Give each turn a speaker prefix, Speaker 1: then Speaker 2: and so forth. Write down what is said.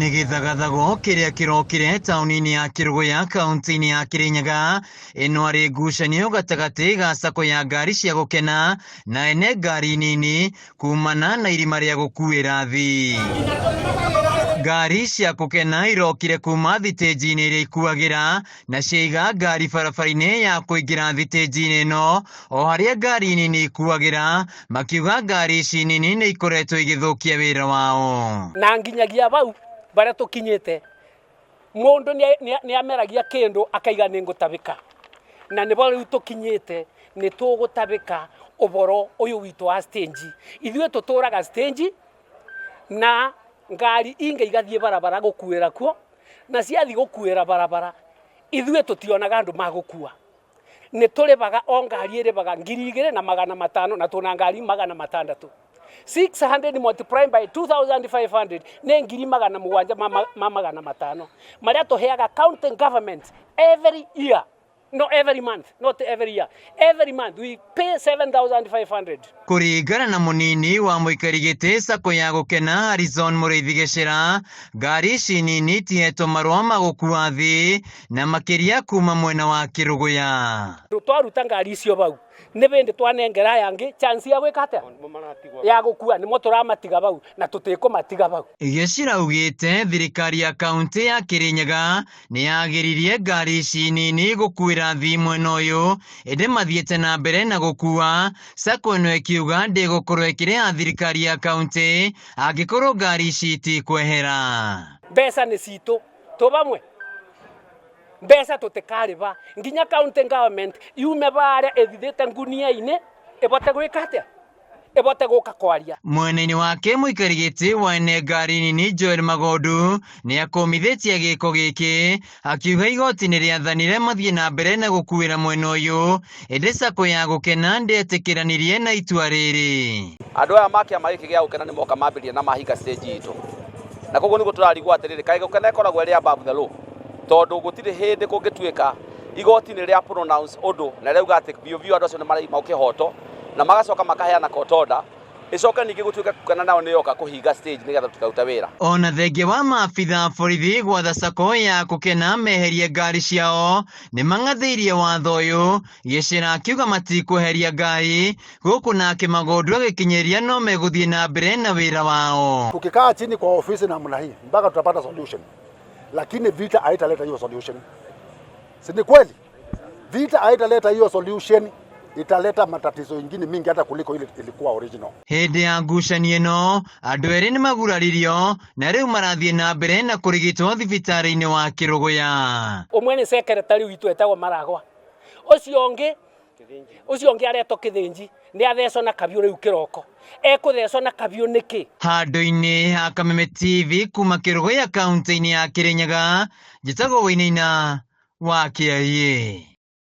Speaker 1: Nĩ gĩthagathago kĩrĩa kĩrokire taũni-inĩ ya Kĩrũgũya kaunti-inĩ ya Kĩrĩnyaga. Ĩno arĩ ngucanio gatagatĩ ga sacco ya ngari cia gũkena na ene ngari nini kumana na irima rĩa gũkuĩra athii. Ngari cia gũkena irokire kuma thitĩnji-inĩ iria ikuagĩra na ciaiga ngari barabara-inĩ ya kũingĩra thitĩnji-inĩ ĩno o harĩa ngari nini ikuagĩra, makiuga ngari ici nini nĩ ikoretwo igĩthũkia wĩra wao.
Speaker 2: Na nginyagia bau baria tukinyite mundu ni ameragia kindu akaiga ni ngutabika, na nibo riu tukinyite ni tugutabika uboro uyu witu wa stage. Ithuĩ tuturaga stage na ngari ingi igathie barabara gukuira kuo, na ciathi gukuira barabara ithuĩ tutionaga andu magukua. Nĩ tũrĩbaga o ngari ĩrĩbaga 2500, na tuna ngari 600. 600 multiplied by 2500 nĩ 700 ma 500 marĩa tũheaga county government every year, no every month, not every year, every month we pay 7500.
Speaker 1: Kũringana na mũnini wa mũikari gĩtĩ sacco ya gũkena Harrison Mũrĩithi Gĩcĩra, ngari ici nini itihetwo marũa ma gũkua athii na makĩria kuma mwena wa Kĩrũgũya.
Speaker 2: Twaruta ngari icio bau nĩ bĩndĩ twanengera aya angĩ chance ya gwĩka atĩa ya gũkua, nĩmo tũramatiga bau na tũtikũmatiga bau.
Speaker 1: Gĩcĩra augĩte thirikari ya kaunti ya Kĩrĩnyaga nĩ yagiririe ngari ici nini gũkuĩra athii mwena ũyũ, ĩndĩ mathiĩte na mbere na gũkua. Sacco ĩno ĩkiuga ndĩgũkorwo ĩkĩrĩha thirikari ya kaunti angĩkorwo ngari ici itikwehera.
Speaker 2: Mbeca nĩ citũ tũ bamwe, mbeca tũtikarĩba nginya county government yume baria ĩthithĩte ngunia-inĩ ĩbote gwĩka atĩa, ĩbote gũka kwaria.
Speaker 1: Mwena-inĩ wake mũikari gĩtĩ wa ene ngari nini Joel Magondu nĩ akũmithĩtie gĩko gĩkĩ akiuga igoti nĩ rĩathanire mathiĩ na mbere na gũkuĩra mwena ũyũ, ĩndĩ sacco ya gũkena ndĩetĩkĩranirie na itua rĩrĩ.
Speaker 3: Andũ aya ma kĩama gĩkĩ gĩa gũkena nĩ moka mambĩrĩria na mahinga stage itũ, na koguo nĩguo tũrarigwo atĩrĩrĩ, kaĩ gũkena ĩkoragwo ĩrĩ above the law, tondũ gũtirĩ hĩndĩ kũngĩtuĩka igoti nĩ rĩa pronounce ũndũ na rĩauga atĩ biũ biũ andũ acio nĩ maraima kĩhoto, na magacoka makaheana court order, ĩcoke ningĩ gũtuĩke gũkena nao nĩ yoka kũhinga stage nĩgetha tũtikarute wĩra.
Speaker 1: Ona thengia wa maabitha a borithi gwatha sacco ya gũkena meherie ngari ciao nĩ mang'athĩirie watho ũyũ. Gĩcĩra akiuga matikweheria ngari gũkũ, nake Magondu agĩkinyĩria no megũthiĩ na mbere na wĩra wao.
Speaker 4: Tukikaa chini kwa ofisi namna hii mpaka tutapata solution, lakini vita haitaleta hiyo solution. Si ni kweli? Vita haitaleta hiyo solution, italeta matatizo ingine mingi hata kuliko ile ilikuwa original.
Speaker 1: Hĩndĩ ya ngucanio ĩno andũ erĩ nĩ maguraririo na rĩu marathiĩ na mbere na kũrigitwo thibitarĩ-inĩ wa Kĩrũgũya.
Speaker 2: Ũmwe nĩ secretary witũ etagwo Maragwa, ũcio ũngĩ aretwo Kĩthĩnji, nĩ athecwo na kabiũ rĩu kĩroko ekũthecwo na kabiũ nĩkĩ?
Speaker 1: Handũ-inĩ ha Kameme TV kuma Kĩrũgũya kaunti-inĩ ya Kĩrĩnyaga, njĩtagwo Wainaina wa Kĩarie.